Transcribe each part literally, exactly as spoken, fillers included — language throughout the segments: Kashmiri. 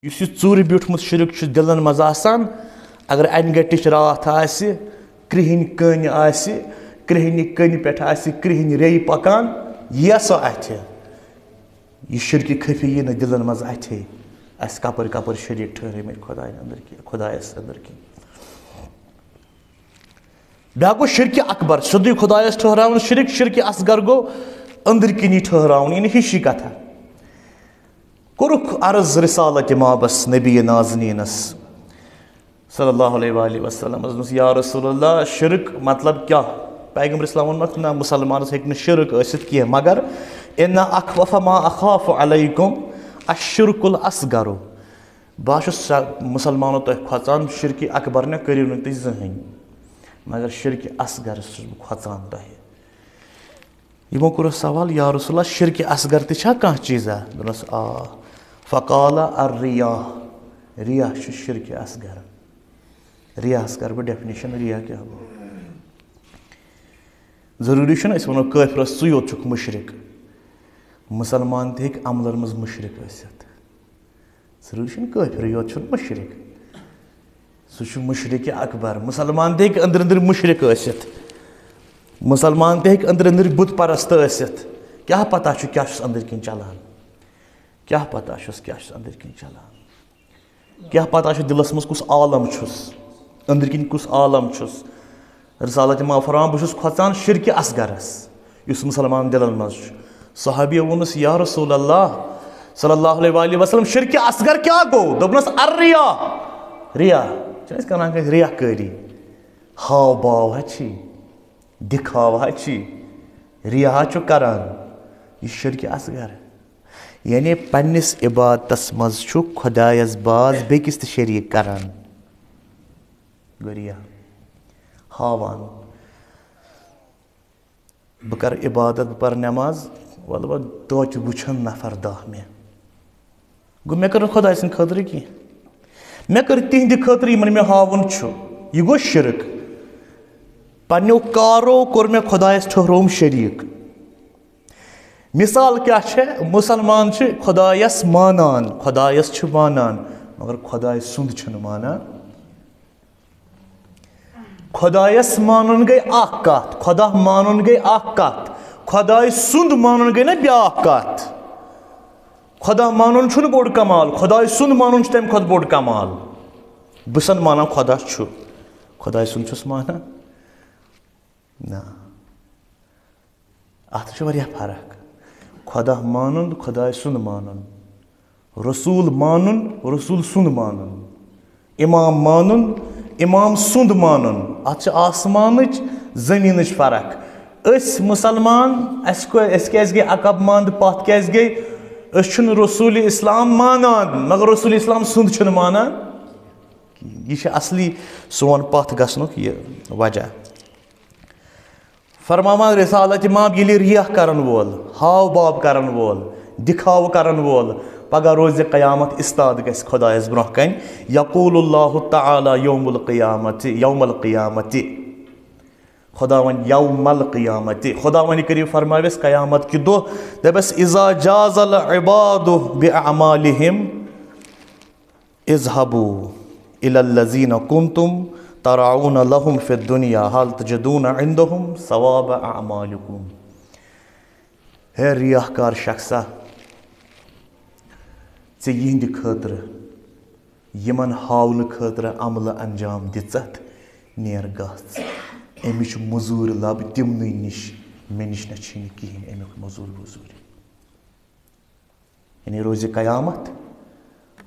یُس یہِ ژوٗرِ بیوٗٹھمُت شِرک چھُ دِلَن منٛز آسان، اگر اَنہِ گَٹِچ راتھ آسہِ، کرٛہِنۍ کٔنۍ آسہِ، کرٛہنہِ کٔنۍ پٮ۪ٹھ آسہِ کرٛہِنۍ ریٚیہِ پَکان، یِیَس سۄ اَتھِ۔ یہِ شِرکہِ خفی یی نہٕ دِلَن منٛز اَتھے۔ اَسہِ کَپٲرۍ کَپٲرۍ شریٖک ٹھٔہرٲومٕتۍ خۄدایَن أنٛدٕرۍ کِنۍ، خۄدایَس أنٛدٕرۍ کِنۍ۔ بیٛاکھ گوٚو شِرکہِ اکبر، سیوٚدُے خۄدایَس ٹھٔہراوُن شِرک، شِرکہِ اصغر گوٚو أنٛدٕرۍ کِنی ٹھٔہراوُن، یعنی ہِشی کَتھا۔ کوٚرُکھ عرض رسالت مابس نبی نازنینس صلی اللہ علیہ وآلہ وسلم، دوٚپنَس، یا رسول اللہ، شرک مطلب کیٛاہ؟ پیغمبر اسلام ووٚنمَکھ، نہ، مسلمانس ہیٚکہِ نہٕ شرک ٲسِتھ کینٛہہ، مگر ان اخوف ما اخاف علیکم الشرک الاصغر۔ بہٕ ہا چھُس سا-، مسلمانو تۄہہِ کھۄژان، شرکہِ اکبر نہ کٔرِو نہٕ تُہۍ زٕہٕنۍ، مگر شرکہِ اصغرس چھُس بہٕ کھۄژان تۄہہِ۔ یِمو کوٚرُس سوال، یا رسول اللہ، شرکہِ اصغر تہِ چھا کانٛہہ چیٖزا؟ دوٚپنَس، آ۔ فقال الریا، ریا چھُ شرکہِ اصغر۔ ریاہَس کَرٕ بہٕ ڈیفینیشن، ریا کیٛاہ گوٚو؟ ضروٗری چھُنہٕ أسۍ وَنو کٲفرَس، ژٕے یوت چھُکھ مُشرِک۔ مُسلمان تہِ ہیٚکہِ عملن منٛز مُشرِک ٲسِتھ۔ ضروٗری چھُنہٕ کٲفرٕے یوت چھُنہٕ مُشرِک۔ سُہ چھُ مُشرِکہِ اکبر۔ مُسلمان تہِ ہیٚکہِ أنٛدرٕ أنٛدرٕ مُشرِک ٲسِتھ۔ مُسلمان تہِ ہیٚکہِ أنٛدرٕ أنٛدرٕ بُت پرست ٲسِتھ۔ کیٛاہ پتہ چھُ کیٛاہ چھُس أنٛدرٕ کِنۍ چلان؟ کیٛاہ پتہ چھُس کیٛاہ چھُس أنٛدرٕ کِنۍ چلان؟ کیٛاہ پتہ چھُ دِلس منٛز کُس عالم چھُس، أنٛدرۍ کِنۍ کُس عالم چھُس؟ رسالت ما فرمان، بہٕ چھُس کھۄژان شرکہِ اصغرس، یُس مُسلمان دِلن منٛز چھُ۔ صحابیو ووٚنُس، یا رسول اللہ صلی اللہ علیہ وآلہ وسلم، شرکہِ اصغر کیٛاہ گوٚو؟ دوٚپنس، الریا، ریا۔ چھِنہٕ أسۍ کران کٲنٛسہِ ریا کٲری، ہاو باو ہا چھی، دِکھاو ہا چھی، ریا ہا چھُ کران۔ یہِ شرکہِ اصغر۔ یعنی پننِس عبادتس منٛز چھُ خۄدایس باز بیٚکِس تہِ شریٖک کران۔ گوٚو ریا ہاوان۔ بہٕ کرٕ عبادت، بہٕ پرٕ نٮ۪ماز، وَلہٕ وۄنۍ توتہِ وٕچھن نفر دَہ مےٚ۔ گوٚو مےٚ کٔر نہٕ خۄداے سٕنٛدِ خٲطرٕ کینٛہہ۔ مےٚ کٔر تِہنٛدِ خٲطرٕ یِمن مےٚ ہاوُن چھُ۔ یہِ گوٚو شرک۔ پننیو کارو کوٚر مےٚ خۄدایس ٹھٔہرووُم شریٖک۔ مثال کیٛاہ چھےٚ؟ مُسلمان چھِ خۄدایَس مانان، خۄدایَس چھِ مانان، مگر خۄداے سُنٛد چھِنہٕ مانان۔ خۄدایَس مانُن گٔے اَکھ کَتھ، خۄدا مانُن گٔے اَکھ کَتھ، خۄداے سُنٛد مانُن گٔے نہ بیٛاکھ کَتھ۔ خۄدا مانُن چھُنہٕ بوٚڑ کمال، خۄداے سُنٛد مانُن چھُ تَمہِ کھۄتہٕ بوٚڑ کمال۔ بہٕ چھُسَن مانان خۄدا چھُ، خۄداے سُنٛد چھُس مانان؟ نہ۔ اَتھ چھِ واریاہ فرق۔ خۄدا مانُن، خۄداے سُنٛد مانُن۔ رسول مانُن، رسول سُنٛد مانُن۔ امام مانُن، امام سُنٛد مانُن۔ اَتھ چھِ آسمانٕچ، زٔمیٖنٕچ فرق۔ أسۍ مُسلمان، اَسہِ کو-، أسۍ کیٛازِ گٔے عقب منٛد، پَتھ کیٛازِ گٔے؟ أسۍ چھِنہٕ رسول اسلام مانان، مگر رسول اسلام سُنٛد چھِنہٕ مانان۔ یہِ چھِ اصلی سون پَتھ گژھنُک یہِ وجہ۔ فرماوان رسالت ماب، ییٚلہِ ریاہ کرن وول، ہاو باو کرن وول، دِکھاو کرن وول پگاہ روزِ قیامت استاد گژھِ خۄدایس برونٛہہ کنہِ۔ یقول اللہ تعالی یوم القیامت، یوم القیامت۔ خۄداوند یوم القیامت، خۄداوند کریم فرماوٮ۪س قیامت کہِ دۄہ، دپٮ۪س، اذا جاز العباد باعمالہم، اذهبوا الى الذين كنتم تراعون لهم في الدنيا هل تجدون عندهم ثواب اعمالكم۔ ہے ریاکار شخصا، ژےٚ یِہنٛدِ خٲطرٕ، یِمن ہاونہٕ خٲطرٕ عملہٕ انجام دِژتھ، نیر گژھ۔ امِچ مٔزوٗرۍ لب تِمنٕے نِش، مےٚ نِش نہ چھِی نہٕ کِہیٖنۍ امیُک مٔزوٗرۍ ؤزوٗرۍ۔ یعنی روزِ قیامت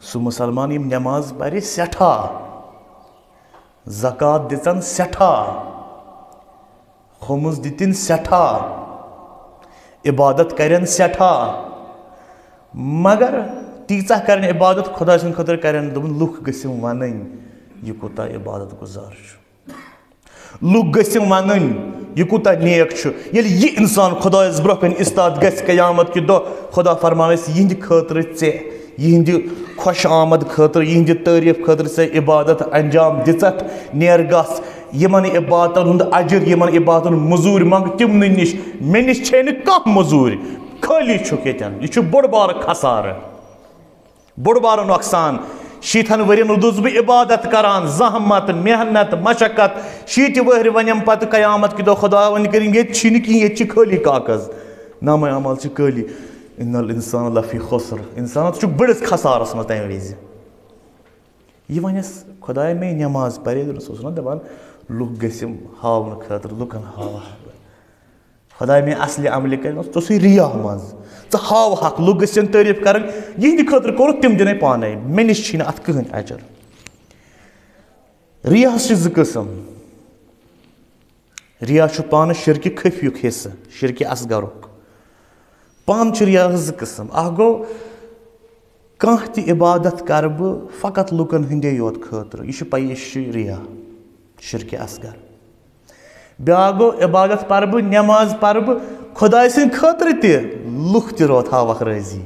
سُہ مُسلمان یِم نٮ۪ماز پرِ سٮ۪ٹھاہ، زکوٰۃ دِژن سٮ۪ٹھاہ، خُمُس دِتِن سٮ۪ٹھاہ، عبادت کرن سٮ۪ٹھاہ، مگر تیٖژاہ کرن عبادت خۄداے سٕنٛدِ خٲطرٕ کرن۔ دوٚپُن، لُکھ گٔژھِم ونٕنۍ، یہِ کوٗتاہ عبادت گُزار چھُ۔ لُکھ گٔژھِم ونٕنۍ، یہِ کوٗتاہ نیک چھُ۔ ییٚلہِ یہِ انسان خۄدایس برونٛہہ کنہِ استاد گژھِ قیامت کہِ دۄہ، خۄدا فرماوٮ۪س، یِہنٛدِ خٲطرٕ ژےٚ، یِہنٛدِ خۄش آمد خٲطرٕ، یِہنٛدِ تعریف خٲطرٕ ژےٚ عبادت انجام دِژتھ، نیر گژھ۔ یِمن عبادتن ہُنٛد اجر، یِمن عبادتن ہُنٛد مٔزوٗرۍ منٛگ تِمنٕے نِش، مےٚ نِش چھے نہٕ کانٛہہ مٔزوٗرۍ، خٲلی چھُکھ ییٚتٮ۪ن۔ یہِ چھُ بوٚڑ بارٕ خسارٕ۔ بوٚڑ بارٕ نۄقصان۔ شیٖتھن ؤرین روٗدُس بہٕ عبادت کران، زحمت، محنت، مشقت۔ شیٖتہِ وٕہرِ وَنٮ۪م پتہٕ قیامت کہِ دۄہ، خۄدا وۄنۍ کٔرِنۍ، ییٚتہِ چھِنہٕ کِہیٖنۍ، ییٚتہِ چھِ خٲلی کاغذ، نامہ اعمال چھِ خٲلی۔ ان الانسان لفی خسر، انسان، ژٕ چھُکھ بٔڑِس خسارس منٛز تمہِ وِزِ۔ یہِ وَنٮ۪س، خۄدایا، مے نٮ۪ماز پرے، سُہ اوس نا دَپان، لُکھ گٔژھِم ہاونہٕ خٲطرٕ، لُکن ہاوہا بہٕ۔ خۄدایا، مے اصلہِ عملہِ کَرِ، ژٕ اوسُے ریا منٛز، ژٕ ہاوہاکھ، لُکھ گٔژھِن تعریٖف کَرٕنۍ، یِہِنٛدِ خٲطرٕ کوٚرُتھ، تِم دِنے پانے، مےٚ نِش چھِی نہٕ اَتھ کٕہٕنۍ اجر۔ ریاہَس چھِ زٕ قٕسم۔ ریا چھُ پانہٕ شرکہِ خفیُک حصہٕ، شرکہِ اصغرُک۔ پانہٕ چھِ ریا زٕ قٕسم۔ اکھ گوٚو، کانٛہہ تہِ عبادت کرٕ بہٕ فقط لُکن ہٕنٛدے یوت خٲطرٕ، یہِ چھُ پَیہِ، یہِ چھُ ریا، شرکہِ اصغر۔ بیٛاکھ گوٚو، عبادت پرٕ بہٕ، نٮ۪ماز پرٕ بہٕ خۄداے سٕنٛدِ خٲطرٕ تہِ، لُکھ تہِ روتھ ہاوکھ رٲضی۔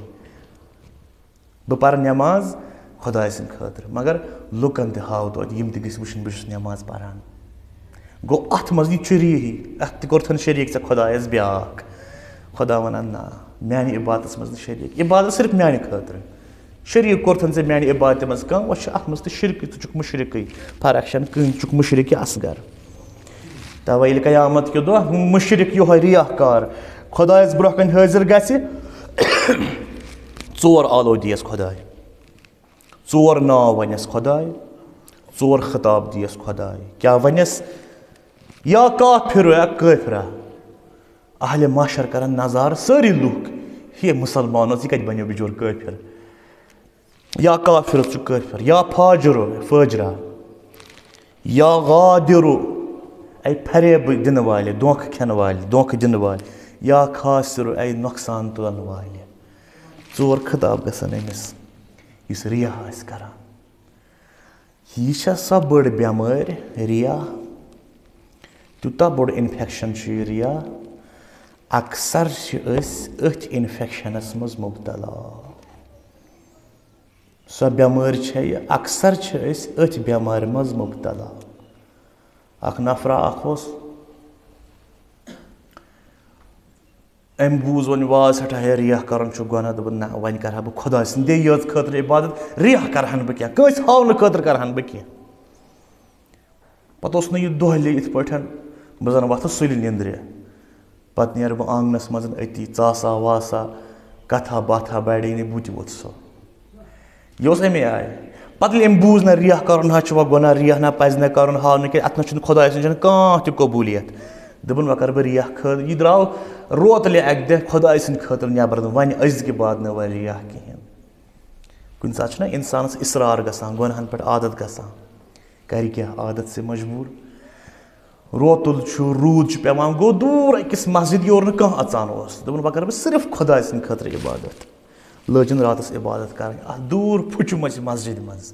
بہٕ پرٕ نٮ۪ماز خۄداے سٕنٛدِ خٲطرٕ، مگر لُکن تہِ ہاوٕ توتہِ، یِم تہِ گٔژھۍ وٕچھِنۍ بہٕ چھُس نٮ۪ماز پران۔ گوٚو، اتھ منٛز یہِ چھُ ریٖہی، اتھ تہِ کوٚرتھن شریٖک ژےٚ خۄدایس بیٛاکھ۔ خۄدا ونان، نہ، میانہِ عبادتس منٛز نہٕ شریٖک، عبادت صرف میانہِ خٲطرٕ۔ شریٖک کوٚرتھن ژےٚ میانہِ عبادتہِ منٛز کانٛہہ، وۄنۍ چھُ اتھ منٛز تہِ شرکٕے، ژٕ چھُکھ مُشرکٕے، فرق چھنہٕ کٕہٕنۍ، ژٕ چھُکھ مُشرکہِ اصغر۔ توے ییٚلہِ قیامت کہِ دۄہ مُشرک یِہوٚے ریاہ کار خۄدایس برونٛہہ کنہِ حٲضِر گژھِ، ژور آلو دِیس خۄداے، ژور ناو ونٮ۪س خۄداے، ژور خطاب دِیس خۄداے۔ کیٛاہ ونٮ۪س؟ یا کافر یا کٲفرا۔ اہلِ محشر کرن نظارٕ سٲری لُکھ، ہے مُسلمان اوس، یہِ کتہِ بنیو بِچور کٲفر؟ یا کافر، ژٕ کٲفر، یا فاجر، فٲجرا، یا غادر، اے فریب دِنہٕ والہِ، دھوکہٕ کھٮ۪نہٕ والہِ، دھوکہٕ دِنہٕ والہِ، یا خاسر، اے نۄقصان تُلن والہِ۔ ژور خطاب گژھن أمِس، یُس ریا آسہِ کران۔ یہِ چھےٚ سۄ بٔڑ بٮ۪مٲرۍ، ریا۔ تیوٗتاہ بوٚڑ انفیکشن چھُ یہِ ریا۔ اکثر چھِ أسۍ أتھۍ انفیکشنس منٛز مبتلا۔ سۄ بٮ۪مٲرۍ چھےٚ یہِ، اکثر چھِ أسۍ أتھۍ بٮ۪مارِ منٛز مبتلا۔ اکھ نفرا اکھ اوس، أمۍ بوٗز وۄنۍ واز سٮ۪ٹھاہ، ہے، ریا کرُن چھُ گۄناہ، دوٚپُن، نہ، وۄنۍ کرٕ ہا بہٕ خۄداے سٕنٛدے یٲژ خٲطرٕ عبادت، ریا کرٕ ہا نہٕ بہٕ کینٛہہ، کٲنٛسہِ ہاونہٕ خٲطرٕ کرٕ ہا نہٕ بہٕ کینٛہہ۔ پتہٕ اوس نہٕ یہِ دۄہلہِ یِتھ پٲٹھۍ، بہٕ زن وۄتھٕ سُلہِ نیٚنٛدرِ، پتہٕ نیرٕ بہٕ آنٛگنس منٛز أتی ژاسا واسا، کتھا باتھا بڑے نہٕ، بہٕ تہِ ووٚتھٕ سۄ۔ یہِ اوس اَمے آیہِ۔ پتہٕ ییٚلہِ أمۍ بوٗز، نہ، ریا کرُن ہا چھُ وۄنۍ گۄناہ، ریا نہ پزِ نہ کرُن، ہاو نہٕ کینٛہہ، اتھ نہ چھُنہٕ خۄداے سٕنٛز چھنہٕ کانٛہہ تہِ قبوٗلیت۔ دوٚپُن، وۄنۍ کرٕ بہٕ ریا خٲطرٕ۔ یہِ درٛاو روتلہِ اکہِ دۄہ خۄداے سٕنٛدِ خٲطرٕ نٮ۪بر، دوٚپُن، وۄنۍ أزکہِ بعد نہٕ وۄنۍ ریا کِہیٖنۍ۔ کُنہِ ساتہٕ چھُنہ انسانس اصرار گژھان، گۄناہن پٮ۪ٹھ عادت گژھان، کرِ کیٛاہ، عادت سے مجبوٗر۔ روتُل چھُ، روٗد چھُ پٮ۪وان، گوٚو دوٗر أکِس مسجد، یورٕ نہٕ کانٛہہ اژان اوس۔ دوٚپُن، وۄنۍ کرٕ بہٕ صرف خۄداے سٕنٛدِ خٲطرٕ عبادت۔ لٲجِن راتس عبادت کرٕنۍ۔ اتھ دوٗر پھُچہِ مژِ مسجدِ منٛز۔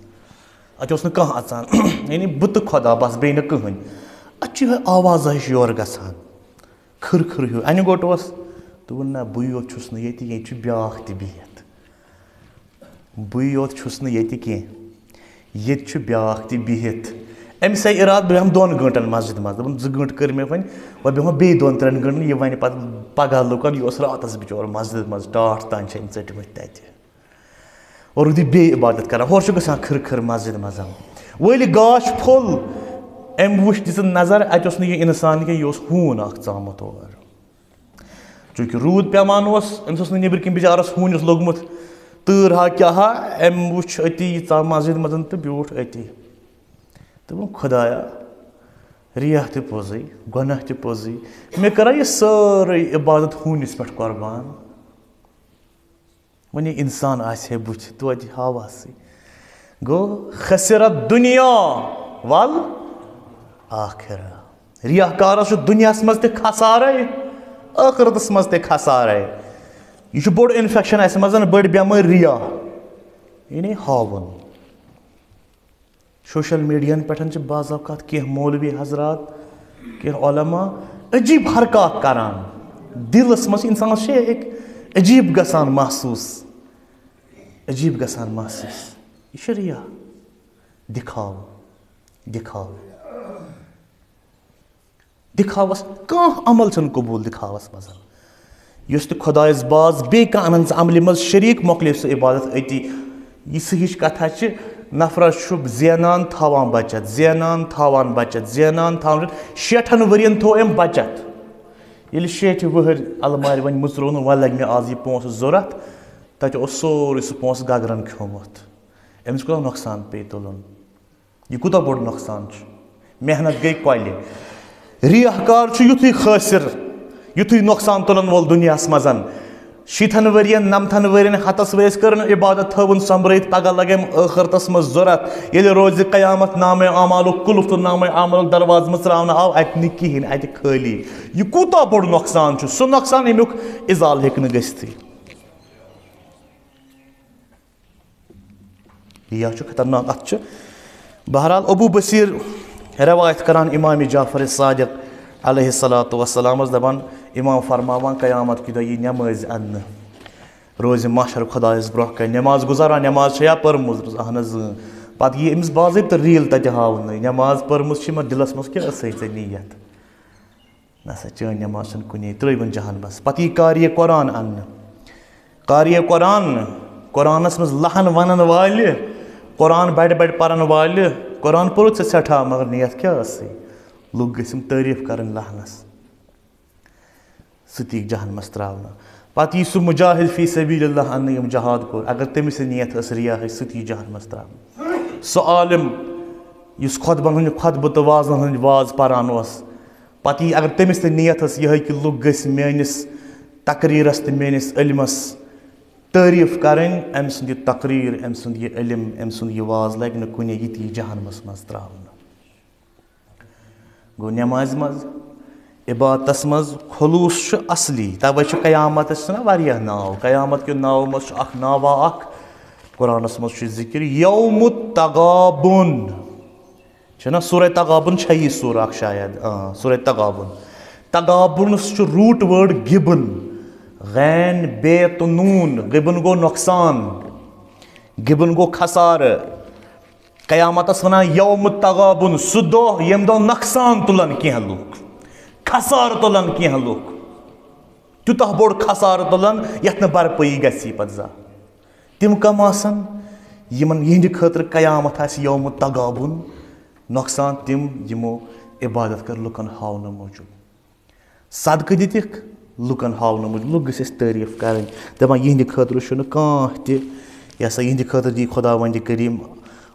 اتہِ اوس نہٕ کانٛہہ اژان۔ یعنی بہٕ تہٕ خۄدا، بس، بیٚیہِ نہٕ کٕہٕنۍ۔ اتہِ چھِ یِہوٚے آوازا ہِش یورٕ گژھان۔ کھٕر کھٕر ہیوٗ۔ انہِ گوٚٹ اوس۔ دوٚپُن، نہ، بٕے یوت چھُس نہٕ ییٚتہِ، ییٚتہِ چھُ بیٛاکھ تہِ بِہِتھ۔ بٕے یوت چھُس نہٕ ییٚتہِ کینٛہہ، ییٚتہِ چھُ بیٛاکھ تہِ بِہِتھ۔ أمِس آے اِرادٕ، بہٕ بیٚہمہٕ دۄن گٲنٛٹَن مسجدِ منٛز۔ دوٚپُن، زٕ گٲنٛٹہٕ کٔرۍ مےٚ وۄنۍ، وۄنۍ بیٚہمہٕ بیٚیہِ دۄن ترٛٮ۪ن گٲنٛٹَن، یہِ وَنہِ پَتہٕ پَگاہ لُکَن، یہِ اوس راتَس بِچور مسجدِ منٛز، ٹاٹھ تام چھِ أمۍ ژٔٹمٕتۍ تَتہِ۔ اور روٗدُے بیٚیہِ عبادت کَران، ہورٕ چھُ گژھان کھٕر کھٕر مسجدِ منٛز۔ وۄنۍ ییٚلہِ گاش پھوٚل، أمۍ وٕچھ، دِژٕن نظر، اَتہِ اوس نہٕ یہِ اِنسان کینٛہہ، یہِ اوس ہوٗن اَکھ ژامُت اور۔ چوٗنٛکہِ روٗد پٮ۪وان اوس، أمِس اوس نہٕ نیٚبرۍ کِنۍ بِچارَس ہوٗنِس لوٚگمُت تۭر ہا کیٛاہ ہا، أمۍ وُچھ أتی یہِ ژاو مسجد منٛز تہٕ بیوٗٹھ أتی۔ دوٚپُن، خۄدایا، ریاہ تہِ پوٚزُے، گۄناہ تہِ پوٚزُے، مےٚ کٔرا یہِ سٲرٕے عبادت ہوٗنِس پٮ۪ٹھ قۄربان؟ وۄنۍ یہِ اِنسان آسہِ ہے بُتھِ توتہِ ہاوہَسٕے۔ گوٚو، خسرت دنیا ول آخرہ۔ ریاہ کارس چھُ دُنیاہس منٛز تہِ خسارے، ٲخرتس منٛز تہِ خسارے۔ یہِ چھُ بوٚڑ انفیکشن اسہِ منٛز، بٔڑ بٮ۪مٲرۍ ریا، یعنی ہاوُن۔ سوشل میڈیاہن پٮ۪ٹھ چھِ بعض اوقات کینٛہہ مولوی حضرات، کینٛہہ علماء عجیب حرکات کران، دِلس منٛز انسانس چھِ اکھ عجیب گژھان محسوس، عجیب گژھان محسوس۔ یہِ چھُ ریا، دِکھاو، دِکھاو۔ دِکھاوس، کانٛہہ عمل چھُنہٕ قبوٗل دِکھاوس منٛز۔ یُس تہِ خۄدایس باز بیٚیہِ کانٛہہ انن ژٕ عملہِ منٛز شریٖک، مۄکلے سُہ عبادت أتی۔ یِژھ ہِش کتھا چھِ، نفرس چھُ زینان تھاوان بچت، زینان تھاوان بچت، زینان تھاوان بچت۔ شیٹھن ؤرین تھوو أمۍ بچت۔ ییٚلہِ شیٹھِ وٕہٕرۍ المارِ وۄنۍ مٕژروو نہٕ، وۄنۍ لگہِ مےٚ آز یہِ پونٛسہٕ ضوٚرتھ، تتہِ اوس سورُے سُہ پونٛسہٕ گگرن کھیومُت۔ أمِس کوٗتاہ نۄقصان پیٚیہِ تُلُن؟ یہِ کوٗتاہ بوٚڑ نۄقصان چھُ؟ محنت گٔے کۄلہِ۔ ریاکار چھُ یُتھُے خٲسِر، یُتھُے نۄقصان تُلن وول دُنیاہَس منٛز۔ شیٖتھن ؤرین، نَمتھن ؤرین، ہَتَس ؤرِیَس کٔرٕن عبادت، تھٲوٕن سۄمبرٲیِتھ، پگاہ لگٮ۪م ٲخرتس منٛز ضوٚرتھ۔ ییٚلہِ روزِ قیامت، نامے اعمالُک قُلُف تہٕ نامے اعمالُک دروازٕ مٕژراونہٕ آو، اَتہِ نہٕ کِہیٖنۍ، اَتہِ خٲلی۔ یہِ کوٗتاہ بوٚڑ نۄقصان چھُ؟ سُہ نۄقصان، ییٚمیُک اِزالہٕ ہیٚکہِ نہٕ گٔژھتھٕے۔ یہِ چھُ خطرناک، اَتھ چھُ۔ بہرحال، ابو بصیر روایت کران امام جعفر صادق علیہ الصلوۃ والسلامس، دپان، امام فرماوان، قیامت کہِ دۄہ یی نمٲز اننہٕ، روزِ محشر خدایس برونٛہہ کنہِ، نماز گزاران، نماز چھےٚ یا پٔرمٕژ؟ دوٚپُس، اہن حظ، اۭں۔ پتہٕ یی أمِس باضٲبطہٕ ریٖل تتہِ ہاونہٕ، نماز پٔرمٕژ چھِ، مگر دِلس منٛز کیٛاہ ٲسٕے ژےٚ نیت؟ نہ سا، چٲنۍ نماز چھَنہٕ کُنے، ترٛٲوِن جہنمس۔ پتہٕ یی قاری قرآن اننہٕ۔ قاری قرآن، قرآنس منٛز لہن ونن والہِ، قرآن بڑِ بڑِ پرن والہِ، قرآن پوٚرُتھ ژےٚ سٮ۪ٹھاہ، مگر نیت کیٛاہ ٲسٕے؟ لُکھ گٔژھِم تعریف کرٕنۍ لہنس۔ سُہ تہِ یی جہنمس تراونہٕ۔ پتہٕ یی سُہ مجاہد فی سبیل اللہ اننہٕ، یِم جہاد کوٚر، اگر تٔمِس تہِ نیت ٲس ریاہٕچ، سُہ تہِ یی جہنمس تراونہٕ۔ سُہ عالم یُس خطبن ہٕنٛدۍ خطبہٕ تہٕ وازن ہٕنٛدۍ واز پران اوس، پتہٕ یی اگر تٔمِس تہِ نیت ٲس یِہے کہِ لُکھ گٔژھۍ میٲنِس تقریرس تہٕ میٲنِس علمس تعریف کرٕنۍ، أمۍ سُنٛد یہِ تقریر، أمۍ سُنٛد یہِ علم، أمۍ سُنٛد یہِ واز لگہِ نہٕ کُنے، یہِ تہِ یی جہنمس منٛز تراونہٕ۔ گوٚو، نمازِ منٛز، عبادتس منٛز خلوص چھُ اصلی، توے چھُ قیامتس چھِنہ واریاہ ناو، قیامت کیو ناوو منٛز چھُ اکھ ناوا اکھ، قرآنس منٛز چھُ ذکر یوم التغابن۔ چھُنہ سورہ تغابن چھےٚ یہِ سورہ اکھ شاید؟ آ، سورہ تغابن۔ تغابنس چھُ root word غبن، غین بے تہٕ نون، غبن گوٚو نۄقصان، غبن گوٚو خسارٕ۔ قیامتس ونان یوم تغابن، سُہ دۄہ ییٚمہِ دۄہ نۄقصان تُلن کینٛہہ لُکھ، خسارٕ تُلن کینٛہہ لُکھ، تیوٗتاہ بوٚڑ خسارٕ تُلن یتھ نہٕ بھرپٲیی گژھی پتہٕ زانٛہہ۔ تِم کم آسن یِمن یِہنٛدِ خٲطرٕ قیامت آسہِ یوم تغابن؟ نۄقصان تِم یِمو عبادت کٔر لُکن ہاونہٕ موٗجوٗب۔ صدقہٕ دِتِکھ لُکن ہاونہٕ موٗجوٗب، لُکھ گٔژھۍ اَسہِ تعریٖف کَرٕنۍ، دَپان، یِہِنٛدِ خٲطرٕ چھُنہٕ کانٛہہ تہِ، یہِ ہسا یِہِنٛدِ خٲطرٕ دی خۄداوندِ کریٖم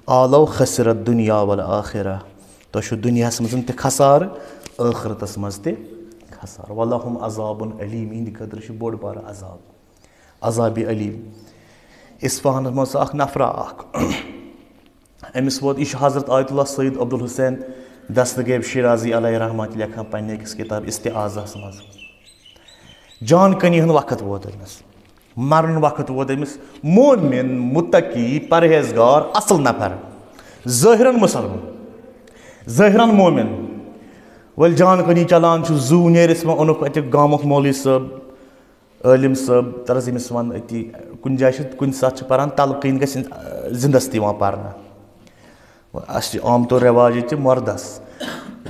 آلو خسرت دُنیا والآخرہ۔ تۄہہِ چھُو دُنیاہَس منٛز تہِ خسارٕ، ٲخرتَس منٛز تہِ خسارٕ۔ وَلَہُم عَذابٌ أَلیٖم، یِہِنٛدِ خٲطرٕ چھُ بوٚڑ بارٕ عذاب، عذابِ ألیٖم۔ اصفہانَس منٛز ٲس اَکھ نفرا اَکھ۔ أمِس ووت، یہِ چھُ حضرت آیت اللہ سید عبدالحسین دستگیب شیرازی علیہ رحمہ تہِ لیکھان پننہِ أکِس کِتاب استعاذہس منٛز۔ جان کنی ہُنٛد وقت ووت أمِس، مرُن وقت ووت أمِس۔ مومن، متقی، پرہیزگار، اصل نفر، ظٲہرن مسلمان، ظٲہرن مومن۔ ؤلۍ جان کنی چلان چھُ، زُو نیرِ، أسۍ ما اوٚنُکھ اَتہِ گامُک مولوی صٲب، عٲلِم صٲب، تَلہٕ حظ ییٚمِس وَن أتی، کُنہِ جایہِ چھِ، کُنہِ ساتہٕ چھِ پَران تَلقیٖن گژھِ، آ، زِندَس تہِ یِوان پَرنہٕ۔ اَسہِ چھِ عام طور رٮ۪واج ییٚتہِ مَردَس۔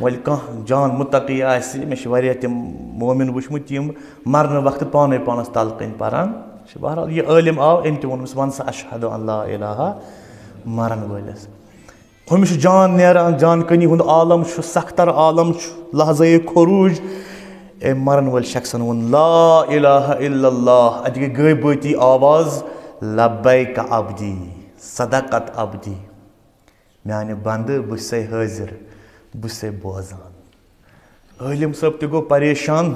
وۄنۍ کانٛہہ جان مُتقی آسہِ، مےٚ چھِ واریاہ تِم مومِن وٕچھمٕتۍ، یِم مَرنہٕ وقتہٕ پانَے پانَس تَلقیٖن پَران چھِ۔ بہرحال، یہِ عٲلِم آو، أمۍ تہِ ووٚن أمِس، "وَن سا اَشہَدُ اَن لا اِلٰہَ"، مَرَن وٲلِس۔ ہُمِس چھُ جان نیران، جان کنی ہُنٛد عالم چھُ، سختر عالم چھُ، لحظے خروج۔ أمۍ مرن وٲلۍ شخصن ووٚن، "لا الہ الا اللہ۔" اَتہِ گٔے غٲبٲتی آواز، "لبیک عبدی، صدقت عبدی۔" میانہِ بندٕ، بہٕ چھُسے حٲضِر، بہٕ چھُسے بوزان۔ عٲلِم صٲب تہِ گوٚو پریشان۔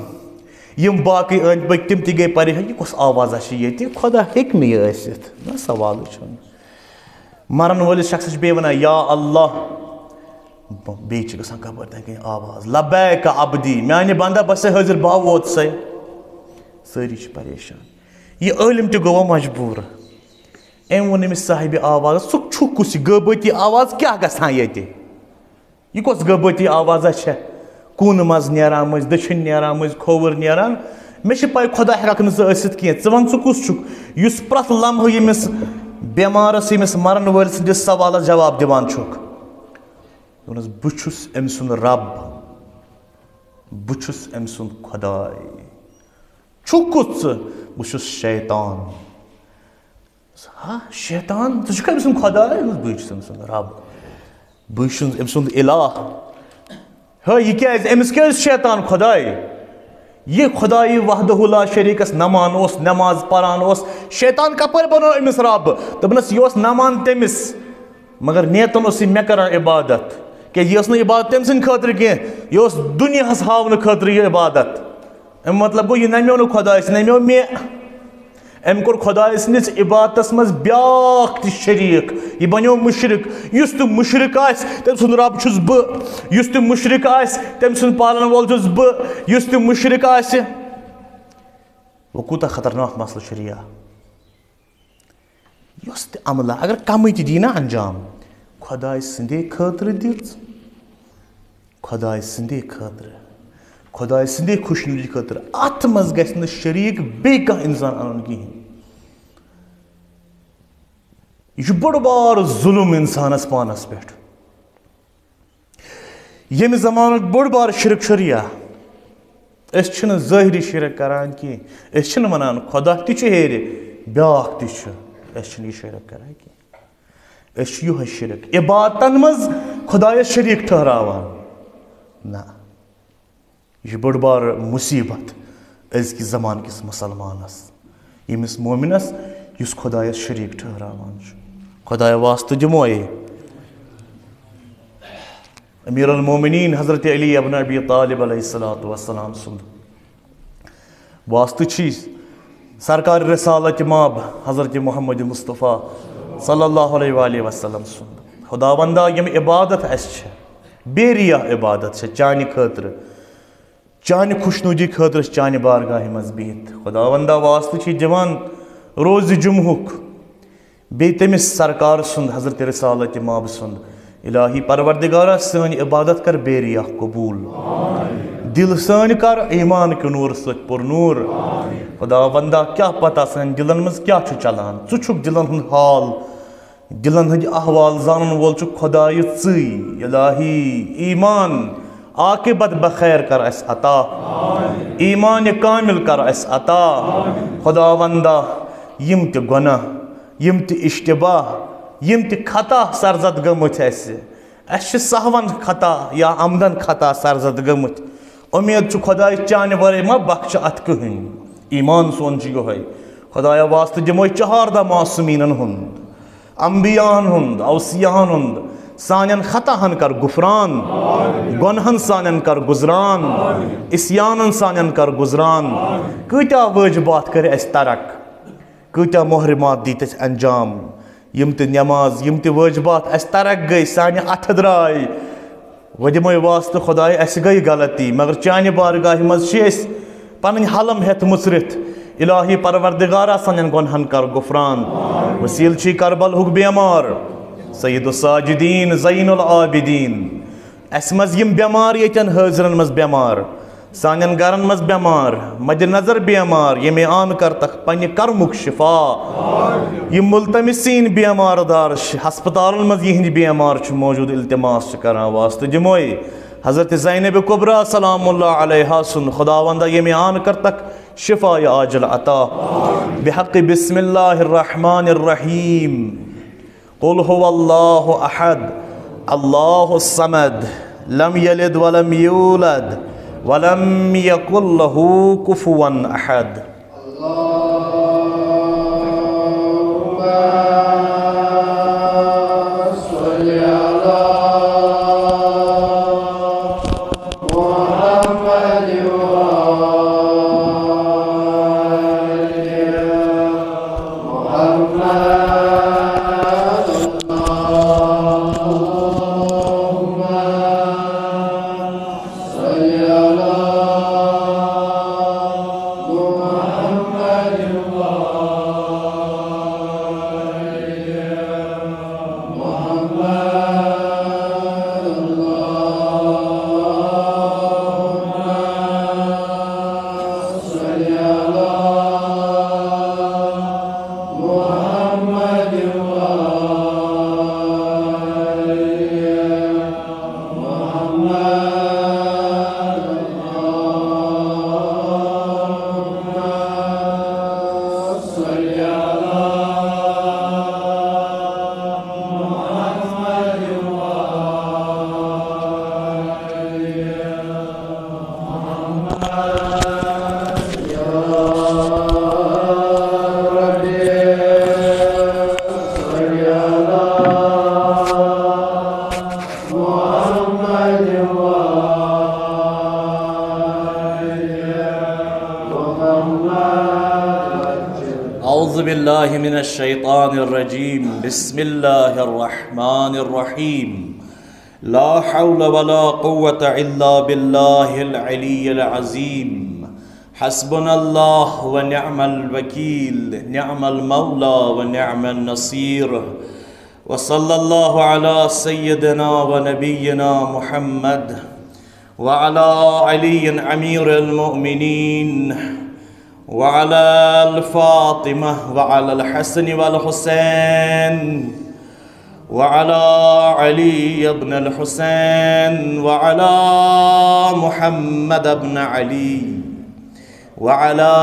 یِم باقٕے أنٛدۍ پٔکۍ، تِم تہِ گٔے پریشان، "یہِ کۄس آوازا چھِ ییٚتہِ؟ خۄدا ہیٚکہِ نہٕ یہِ ٲسِتھ۔ نہ، سوالٕے چھُنہٕ۔" مرن وٲلِس شخصس چھِ بیٚیہِ وَنان، "یا اللہ۔" بیٚیہِ چھِ گژھان کَپٲرۍ تام کینٛہہ آواز، "لبیک عبدی، میانہِ بندہ، بہٕ چھُسے حٲضِر، بہٕ ووتسے۔" سٲری چھِ پریشان۔ یہِ عٲلِم تہِ گوٚو وۄنۍ مجبوٗر۔ أمۍ ووٚن أمِس صاحبِ آواز، "ژٕ چھُکھ کُس یہِ غٲبٲتی آواز؟ کیٛاہ گژھان ییٚتہِ؟" یہِ کۄس غٲبٲتی آوازا چھےٚ؟ کوٗنہٕ منٛز نیران مٔنٛزۍ، دٔچھِنۍ نیران مٔنٛزۍ، کھووُر نیران۔ مےٚ چھِ پَے خۄدا ہٮ۪کَکھ نہٕ ژٕ ٲسِتھ کینٛہہ۔ ژٕ وَن، ژٕ کُس چھُکھ، یُس پرٛٮ۪تھ لمحہٕ ییٚمِس بٮ۪مارَس، ییٚمِس مَرَن وٲلۍ سٕنٛدِس سوالَس جواب دِوان چھُکھ؟ دوٚپنَس، "بہٕ چھُس أمۍ سُنٛد رب، بہٕ چھُس أمۍ سُنٛد خۄداے۔" چھُکھ کُس ژٕ؟ بہٕ چھُس شیطان۔ ہا، شیطان، ژٕ چھُکھ أمۍ سُنٛد خۄداے؟ بٕے چھُس أمۍ سُنٛد رب، بٕے چھُس أمۍ سُنٛد الہ۔ ہے، یہِ کیٛازِ؟ أمِس کیٛازِ شیطان خۄداے؟ یہِ خۄدایہِ وحدہ لا شریٖکس نمان اوس، نماز پران اوس، شیطان کپٲرۍ بنوو أمِس رب؟ دوٚپنس، یہِ اوس نمان تٔمِس، مگر نیتن اوس یہِ مےٚ کران عبادت۔ کیٛازِ یہِ ٲس نہٕ عبادت تٔمۍ سٕنٛدِ خٲطرٕ کینٛہہ، یہِ اوس دُنیاہس ہاونہٕ خٲطرٕ یہِ عبادت۔ اَمیُک مطلب گوٚو، یہِ نَمیو نہٕ خۄدایَس، یہِ نَمیو مےٚ۔ أمۍ کوٚر خۄدایہِ سٕنٛدِس عبادتَس منٛز بیٛاکھ تہِ شریٖک۔ یہِ بَنیو مُشرِک۔ یُس تہِ مُشرِک آسہِ، تٔمۍ سُنٛد رب چھُس بہٕ۔ یُس تہِ مُشرِک آسہِ، تٔمۍ سُنٛد پالَن وول چھُس بہٕ۔ یُس تہِ مُشرِک آسہِ، وۄنۍ کوٗتاہ خطرناک مسلہٕ چھُ رِیا۔ یۄس تہِ عملہ اگر کمٕے تہِ دی نا انجام، خۄداے سٕنٛدے خٲطرٕ دِژ، خۄداے سٕنٛدے خٲطرٕ، خۄداے سٕنٛدے خۄشنودی خٲطرٕ۔ اتھ منٛز گژھِ نہٕ شریٖک بیٚیہِ کانٛہہ انسان انُن کِہیٖنۍ۔ یہِ چھُ بوٚڑ بار ظُلُم انسانس پانس پٮ۪ٹھ۔ ییٚمہِ زمانُک بوٚڑ بار شرک چھُ ریا۔ أسۍ چھِنہٕ ظٲہری شرک کران کینٛہہ۔ أسۍ چھِنہٕ ونان خۄدا تہِ چھُ ہیرِ، بیٛاکھ تہِ چھُ۔ أسۍ چھِنہٕ یہِ شرک کران کینٛہہ۔ أسۍ چھِ یِہوٚے شرک عبادتن منٛز خۄدایس شریٖک ٹھٔہراوان۔ نہ، یہِ چھِ بٔڑ بار مُصیٖبت أزکِس زمانہٕ کِس مُسلمانس، ییٚمِس مومنس، یُس خۄدایس شریٖک ٹھٔہراوان چھُ۔ خۄدایا واسطہٕ دِمو اے۔ امیر المومنین حضرت علی ابن ابی طالب علیہ الصلوۃ والسلام سُنٛد واسطہٕ چھی سرکار رسالت ماب حضرت محمد مصطفیٰ صلی اللہ علیہ وآلہ وسلم سُنٛد۔ خداوندا، یِم عبادت اَسہِ چھِ، بے ریا عبادت چھِ چانہِ خٲطرٕ، چانہِ خۄشنودی خٲطرٕ چھِ چانہِ بارگاہہِ منٛز بِہِتھ۔ خداوندا، واسطہٕ چھی دِوان روزِ جمعہُک، بیٚیہِ تٔمِس سرکار سُنٛد، حضرت رسالت ماب سُنٛد۔ الٰہی پروردگارا، سٲنۍ عبادت کر بے ریا قبول۔ دِل سٲنۍ کر ایمان کہِ نوٗر سۭتۍ پُر نوٗر۔ خداوندا، کیٛاہ پتہ سانٮ۪ن دِلن منٛز کیٛاہ چھُ چلان؟ ژٕ چھُکھ دِلن ہُنٛد حال، دِلن ہٕنٛدۍ احوال زانن وول چھُ خۄدایہِ ژٕے۔ الٰہی، ایمان عاقبت بخیر کر اَسہِ عطا۔ ایمان کامل کر اَسہِ عطا۔ خداوندا، یِم تہِ گۄناہ، یِم تہِ اشتباہ، یِم تہِ خطا سرزد گٔمٕتۍ اَسہِ، اَسہِ چھِ سہون خطا یا عمدن خطا سرزد گٔمٕتۍ۔ اُمید چھُ خۄداے چانہِ ورٲے ما بخشہِ اَتھ کٕہٕنۍ۔ ایمان سون چھُ یِہوٚے۔ خۄدایا واسطہٕ دِمو أسۍ چہاردہ معصومیٖنن ہُنٛد، انبیاہن ہُنٛد، اوصیاہن ہُنٛد۔ سانٮ۪ن خطاہن کر غفران، گۄنہن سانٮ۪ن کر گُزران، عصیانن سانٮ۪ن کر گُزران۔ کۭتیاہ وٲجبات کٔرۍ اَسہِ ترک، کۭتیاہ محرمات دِتۍ اَسہِ انجام۔ یِم تہِ نٮ۪ماز، یِم تہِ وٲجبات اَسہِ ترک گٔے، سانہِ اَتھٕ درٛاے۔ وۄنۍ دِمو یہِ واسطہٕ خۄداے، اَسہِ گٔے غلطی، مگر چانہِ بارگاہہِ منٛز چھِ أسۍ پنٕنۍ حلم ہٮ۪تھ مُژرِتھ۔ الٰہی پروردگارا، سانٮ۪ن گۄنہن کر غفران۔ وسیٖلہٕ چھی کربلہُک بیمار، سید الساجدین، زین العابدین۔ اَسہِ منٛز یِم بٮ۪مار ییٚتٮ۪ن حٲضرَن منٛز بٮ۪مار، سانٮ۪ن گَرَن منٛز بٮ۪مار، مَدِ نظر بٮ۪مار، ییٚمہِ آن کر تَکھ پنٛنہِ کرمُک شِفا۔ یِم مُلتمسیٖن بٮ۪مار دار چھِ، ہسپتالَن منٛز یِہِنٛدۍ بٮ۪مار چھِ موجوٗد، التماس چھِ کران، واسطہٕ دِموے حضرت زینب کبریٰ سلام اللہ علیہا سُنٛد، خداوندا ییٚمہِ آن کر تَکھ شِفا عاجل عطا۔ بحق بسم اللہ الرحمن الرحیم۔ قل هو الله أحد، الله الصمد، لم يلد ولم يولد، ولم يكن له كفوا أحد۔ اللهم صل على محمد وآل محمد۔ اللهم صل على محمد وآل محمد۔ بالله من الشيطان الرجيم. بسم الله الرحمن الرحيم. لا حول ولا قوة إلا بالله العلي العظيم. حسبنا الله ونعم الوكيل، نعم المولى ونعم النصير. وصلى الله على سيدنا ونبينا محمد وعلى علي أمير المؤمنين وعلى الفاطمة وعلى الحسن والحسين وعلى علي بن الحسين وعلى محمد بن علي وعلى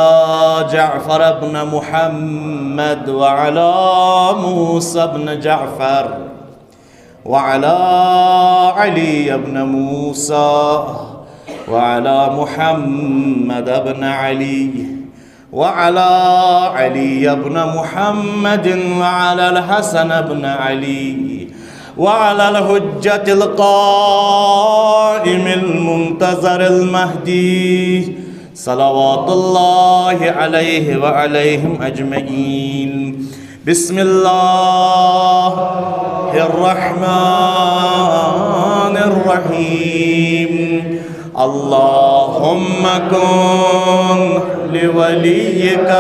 جعفر بن محمد وعلى موسى بن جعفر وعلى علي بن موسى وعلى محمد بن علي وعلى علي بن محمد وعلى الحسن بن علي وعلى الحجة القائم المنتظر المهدي، صلوات الله عليه وعليهم أجمعين. بسم الله الرحمن الرحيم. اللهم كن لوليك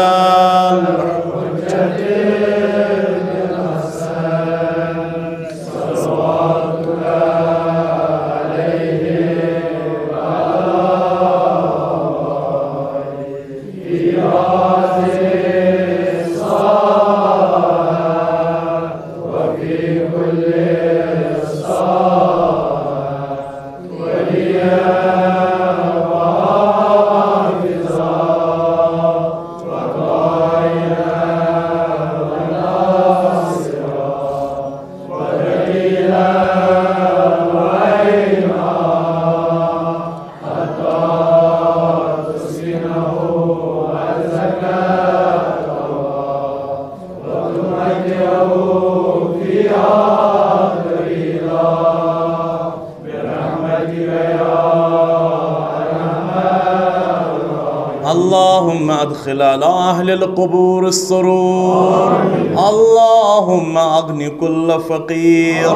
اللهم أدخل على أهل القبور السرور. اللهم أغن كل فقير.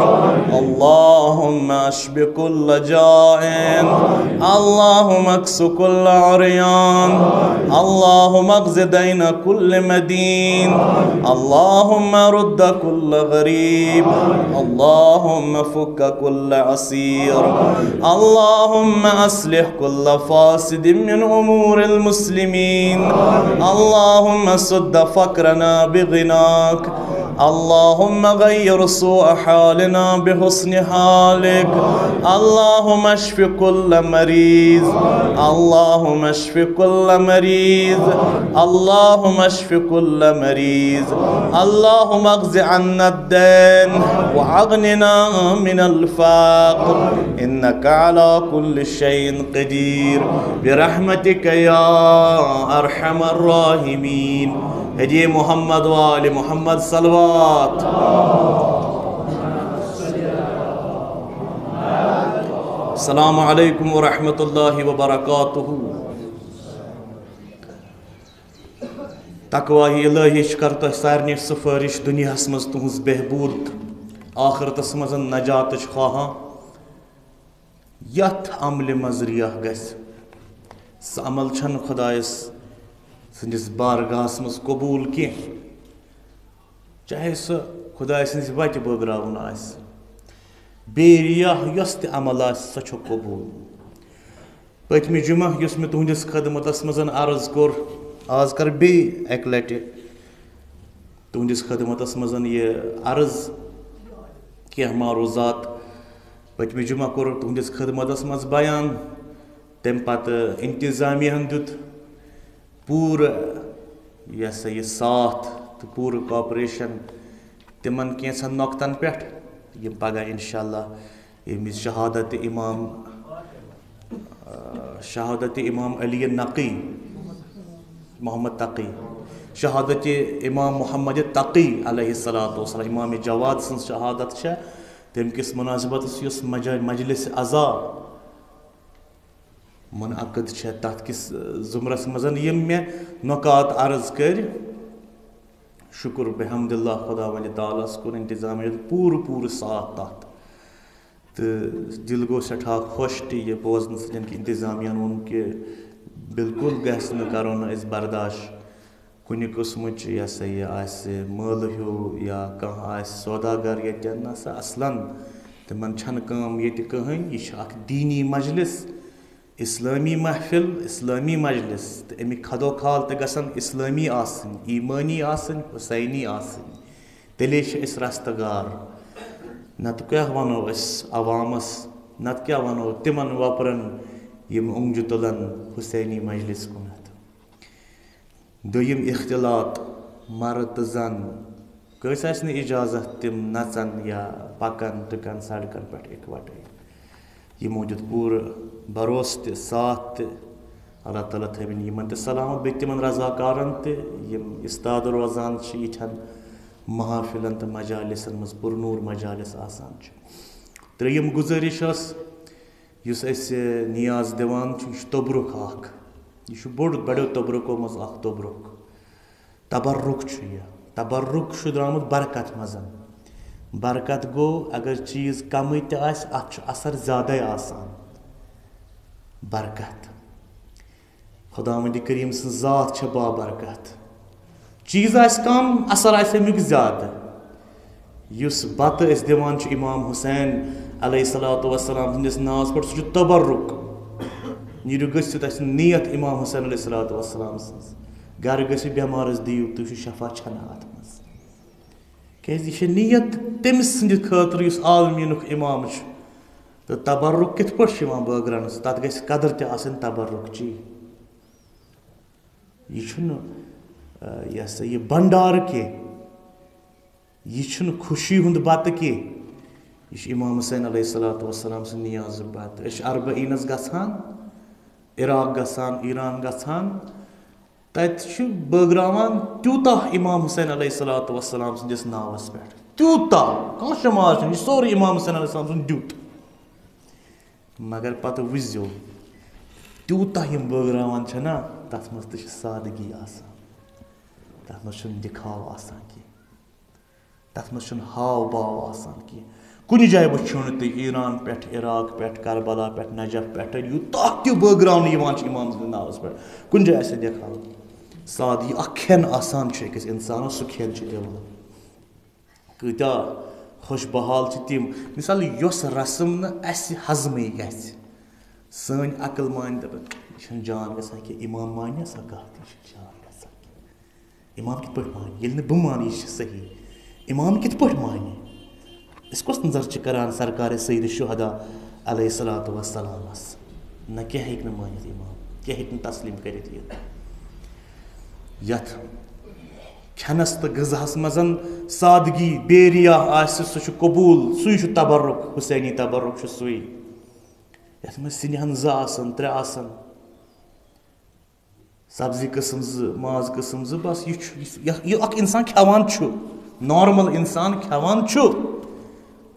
اللهم أشب كل جائع. اللهم اكس كل عريان. اللهم اقض دين كل مدين. اللهم رد كل غريب. اللهم فك كل أسير. اللهم أصلح كل فاسد من أمور المسلمين. اللهم سد فقرنا بغناك. اللهم غير سوء حالنا بحسن حالك. اللهم اشف كل مريض. اللهم اشف كل مريض. اللهم اشف كل مريض. اللهم اقض عنا الدين وأغننا من الفقر، إنك على كل شيء قدير، برحمتك يا أرحم الراحمين. هدي محمد وآل محمد صلوات. السلام عليكم ورحمة الله وبركاته. تقوی الہی چھِ کر تۄہہِ سارنٕے سفٲرِش، دُنیاہَس منٛز تُہٕنٛز بہبوٗد، آخرتَس منٛز نجاتٕچ خواہاں۔ یَتھ عملہِ منٛز رِیا گژھِ، سُہ عمل چھَنہٕ خۄدایَس سٕنٛدِس بارگاہَس منٛز قبوٗل کینٛہہ، چاہے سُہ خۄداے سٕنٛزِ وَتہِ بٲگراوُن آسہِ۔ بے رِیا یۄس تہِ عمل آسہِ، سۄ چھُ قبوٗل۔ پٔتمہِ جمعہ یُس مےٚ تُہنٛدِس خدمتس منٛز عرض کوٚر، آز کر بیٚیہِ اکہِ لٹہِ تُہنٛدِس خدمتس منٛز یہِ عرض، کینٛہہ معروضات۔ پٔتمہِ جمعہ کوٚر تُہنٛدِس خدمتس منٛز بیان، تمہِ پتہٕ انتظامیہ ہن دیُت پوٗرٕ، یہِ ہسا یہِ، ساتھ تہٕ پوٗرٕ cooperation تِمن کینٛژھن نۄقطن پٮ۪ٹھ، یِم پگاہ انشاءاللہ ییٚمہِ وِزِ شہادت امام، آ، شہادت امام علی نقی، محمد تقی، شہادت امام محمد تقی علیہ الصلوۃ والسلام، امام جواد سٕنٛز شہادت چھےٚ، تَمہِ کِس مناسبتس یۄس مجا-، مجلس عزا منعقد چھےٚ، تَتھ کِس زمرس منٛز یِم مےٚ نکات عرض کٔرۍ، شُکُر بحمد اللہ خۄداوندِ تعالیٰ ہَس کوٚر انتظامیہ پوٗرٕ پوٗرٕ ساتھ تَتھ۔ تہٕ دِل گوٚو سٮ۪ٹھاہ خۄش تہِ یہِ بوزنہٕ سۭتۍ کہِ انتظامیہ ہَن ووٚن کہِ بالکل گژھِ نہٕ کَرُن اَسہِ برداش کُنہِ قٕسمٕچ، یہِ ہسا یہِ آسہِ مٲلہٕ ہیوٗ یا کانٛہہ آسہِ سوداگر ییٚتٮ۪ن، نہ سا اصلاً تِمَن چھَنہٕ کٲم ییٚتہِ کٕہٕنۍ۔ یہِ چھِ اَکھ دیٖنی مجلس، اسلٲمی محفل، اسلٲمی مجلس، تہٕ اَمِکۍ خدو خال تہِ گژھن اسلٲمی آسٕنۍ، ایمٲنی آسٕنۍ، حسینی آسٕنۍ۔ تیٚلے چھِ أسۍ رستہٕ گار۔ نتہٕ کیٛاہ وَنو أسۍ عوامس، نتہٕ کیٛاہ وَنو تِمن وۄپرن یِم اونٛگجہِ تُلن حسینی مجلس کُنتھ؟ دوٚیِم اختلاط، مرد تہٕ زن، کٲنٛسہِ آسہِ نہٕ اجازت تِم نژن یا پکن ٹُکن سڑکن پٮ۪ٹھ اِکوٹے۔ یِمو دیُت پوٗرٕ بھروسہٕ تہِ ساتھ تہِ۔ اللہ تعالیٰ تھٲوِن یِمن تہِ سلامت، بیٚیہِ تِمن رضاکارن تہِ یِم استاد روزان چھِ یِتھٮ۪ن محافلن تہٕ مجالسن منٛز، پُرنوٗر مجالس آسان چھِ۔ ترٛیٚیِم گُزٲرِش ٲس، یُس اَسہِ نیاز دِوان چھُ، یہِ چھُ توٚبرُک اکھ، یہِ چھُ بوٚڑ، بڑیو توٚبرُکو منٛز اکھ توٚبرُک۔ تبرُک چھُ یہِ۔ تبرُک چھُ درٛامُت برکت منٛز۔ برکت گوٚو، اگر چیٖز کمٕے تہِ آسہِ، اتھ چھُ اثر زیادَے آسان۔ برکت۔ خۄداوندِ کریم سٕنٛز ذات چھےٚ بابرکت۔ چیٖز آسہِ کم، اثر آسہِ امیُک زیادٕ۔ یُس بتہٕ أسۍ دِوان چھِ امام حسین علیہ الصلوۃ والسلام سٕنٛدِس ناوس پٮ۪ٹھ، سُہ چھُ تبرُک۔ نیٖرِو گٔژھِتھ، اَسہِ نیت امام حسین علیہ الصلوۃ والسلام سٕنٛز۔ گرٕ گٔژھِو، بٮ۪مارس دِیِو تُہۍ، چھُ شفا چھنہٕ اتھ منٛز۔ کیازِ یہِ چھِ نیت تٔمۍ سٕنٛدِ خٲطرٕ یُس عالمیٖنُک امام چھُ۔ تہٕ تبرُک کِتھ پٲٹھۍ چھُ یِوان بٲگراونہٕ؟ تَتھ گژھِ قدر تہِ آسٕنۍ تبرُک چی۔ یہِ چھُنہٕ، آ، یہِ ہسا یہِ بنڈارٕ کینٛہہ۔ یہِ چھُنہٕ خوشی ہُنٛد بتہٕ کینٛہہ۔ یہِ چھُ امام حسین علیہ الصلوۃ والسلام سٕنٛدِ نیازُک بتہٕ۔ أسۍ چھِ اربعینس گژھان، عراق گژھان، ایران گژھان، تَتہِ چھُ بٲگراوان تیوٗتاہ امام حسین علیہ الصلوۃ والسلام سٕنٛدِس ناوَس پٮ۪ٹھ، تیوٗتاہ، کانٛہہ شُمار چھُنہٕ، یہِ چھُ سورُے امام حسین علیہ السلام سُنٛد دیُت۔ مگر پَتہٕ وٕچھزیو، تیوٗتاہ یِم بٲگراوان چھِ نا، تَتھ منٛز تہِ چھِ سادگی آسان، تَتھ منٛز چھُنہٕ دِکھاو آسان کینٛہہ۔ تَتھ منٛز چھُنہٕ ہاو باو آسان کینٛہہ۔ کُنہِ جایہِ وٕچھِو نہٕ تُہۍ ایران پٮ۪ٹھ، عراق پٮ۪ٹھ، کربلا پٮ۪ٹھ، نجف پٮ۪ٹھ یوٗتاہ تہِ بٲگراونہٕ یِوان چھُ امام سٕنٛدِس ناوَس پٮ۪ٹھ، کُنہِ جایہِ آسہِ دِکھاو۔ سادٕ یہِ اکھ کھٮ۪ن آسان چھُ أکِس اِنسانَس، سُہ کھٮ۪ن چھُ دِوان۔ کۭتیٛاہ خۄش بحال چھِ تِم۔ مِثال، یۄس رسم نہٕ اَسہِ ہضمٕے گژھِ، سٲنۍ عقل مانہِ، دَپان، یہِ چھُنہٕ جان گژھان کینٛہہ، امام مانہِ سا کَتھ، یہِ چھُنہٕ جان گژھان کینٛہہ۔ امام کِتھ پٲٹھۍ مانہِ؟ ییٚلہِ نہٕ بہٕ مانہٕ یہِ چھِ صحیح، امام کِتھ پٲٹھۍ مانہِ؟ أسۍ کۄس نظر چھِ کران سرکار سید شہدا علیہ الصلوۃ والسلامس؟ نہ، کینٛہہ ہیٚکہِ نہٕ مٲنِتھ امام، کینٛہہ ہیٚکہِ نہٕ تسلیم کٔرِتھ یہِ۔ یتھ کھٮ۪نس تہٕ غذاہس منٛز سادگی، بے ریا آسہِ، سُہ چھُ قبول، سُے چھُ تبرک، حسینی تبرک چھُ سُے۔ یتھ منٛز سِنہِ ہن زٕ آسن، ترٛےٚ آسن، سبزی قٕسم زٕ، ماز قٕسم زٕ، بس یہِ چھُ، یہِ، یہِ، یہِ اکھ انسان کھٮ۪وان چھُ، نارمل انسان کھٮ۪وان چھُ۔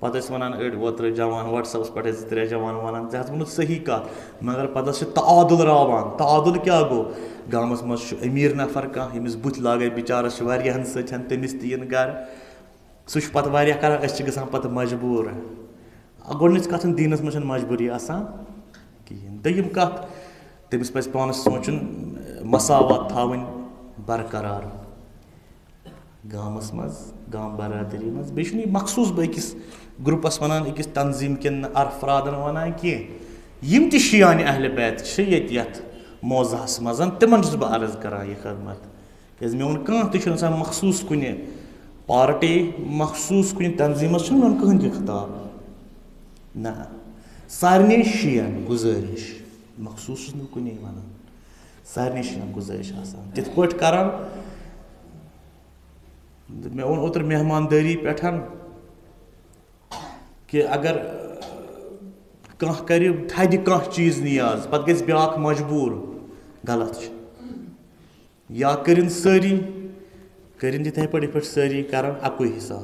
پتہٕ ٲسۍ ونان أڑۍ اوترٕ جوان، WhatsApp-س پٮ۪ٹھ ٲسۍ زٕ ترٛےٚ جوان ونان، "ژےٚ ہَتھ ووٚنُتھ صحیح کتھ"، مگر پتہٕ ٲس یہِ تعادل راوان۔ تعادل کیٛاہ گوٚو؟ گامس منٛز چھُ أمیٖر نفر کانٛہہ، ییٚمِس بُتھۍ لاگے بِچارس چھِ واریاہن سۭتۍ، تٔمِس تہِ یِن گرٕ۔ سُہ چھُ پتہٕ واریاہ کران، أسۍ چھِ گژھان پتہٕ مجبوٗر۔ گۄڈٕنِچ کتھ چھَنہٕ دیٖنس منٛز چھَنہٕ مجبوٗری آسان کِہیٖنۍ۔ دوٚیِم کتھ، تٔمِس پزِ پانس سونٛچُن، مساوات تھاوٕنۍ برقرار گامس منٛز، گام برادری منٛز۔ بیٚیہِ چھُنہٕ یہِ مخصوٗص بہٕ أکِس گروپس ونان، أکِس تنظیٖم کٮ۪ن افرادن ونان کینٛہہ۔ یِم تہِ شیعان اہل بیت چھِ ییٚتہِ یتھ موضعس منٛز، تِمن چھُس بہٕ عرض کران یہِ خدمت۔ کیٛازِ مےٚ ووٚن، کانٛہہ تہِ چھُنہٕ آسان مخصوٗص کُنہِ پارٹی، مخصوٗص کُنہِ تنظیٖمس چھُنہٕ مےٚ ووٚن کٕہٕنۍ تہِ خطاب۔ نہ، سارنٕے شِیَن گُزٲرِش، مخصوٗص چھُس نہٕ کُنے وَنان، سارنٕے شِیَن گُزٲرِش آسان۔ تِتھ پٲٹھۍ کران، مےٚ ووٚن اوترٕ مہماندٲری پٮ۪ٹھ، کہِ اگر کانٛہہ کرِ تھدِ کانٛہہ چیٖز نیاز، پتہٕ گژھِ بیٛاکھ مجبوٗر، غلط چھُ۔ یا کٔرِن سٲری، کٔرِن تِتھَے پٲٹھۍ یِتھ پٲٹھۍ سٲری کرن اَکُے حساب،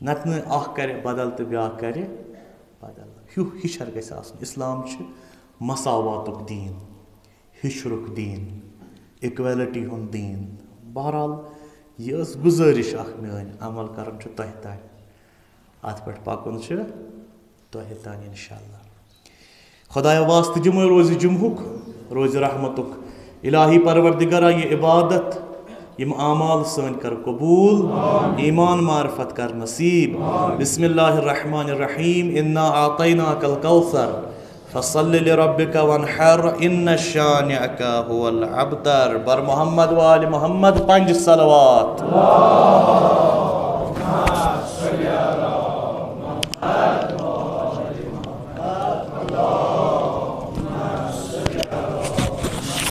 نتہٕ نہٕ اکھ کرِ بدل تہٕ بیٛاکھ کرِ بدل۔ ہیُو ہِشر گژھِ آسُن۔ اسلام چھُ مساواتُک دیٖن، ہِشرُک دیٖن، equality ہُنٛد دیٖن۔ بہرحال، یہِ ٲس گُزٲرِش اَکھ میٛٲنۍ، عمل کَرُن چھُ تۄہہِ تام، اَتھ پٮ۪ٹھ پَکُن چھُ تۄہہِ تام اِنشاءاللہ۔ خۄدایا، واسطہٕ دِمَے روزِ جُمعُک، روزِ رحمتُک۔ الٰہی پروردگارا، یہِ عبادت، یِم اعمال سٲنۍ کر قبول، ایمان معرفت کر نصیب۔ بسم اللہ الرحمن الرحیم، انا اعطیناک الکوثر، فصل لربک وانحر، ان شانئک هو الابتر۔ بر محمد و آل محمد پنج صلوات۔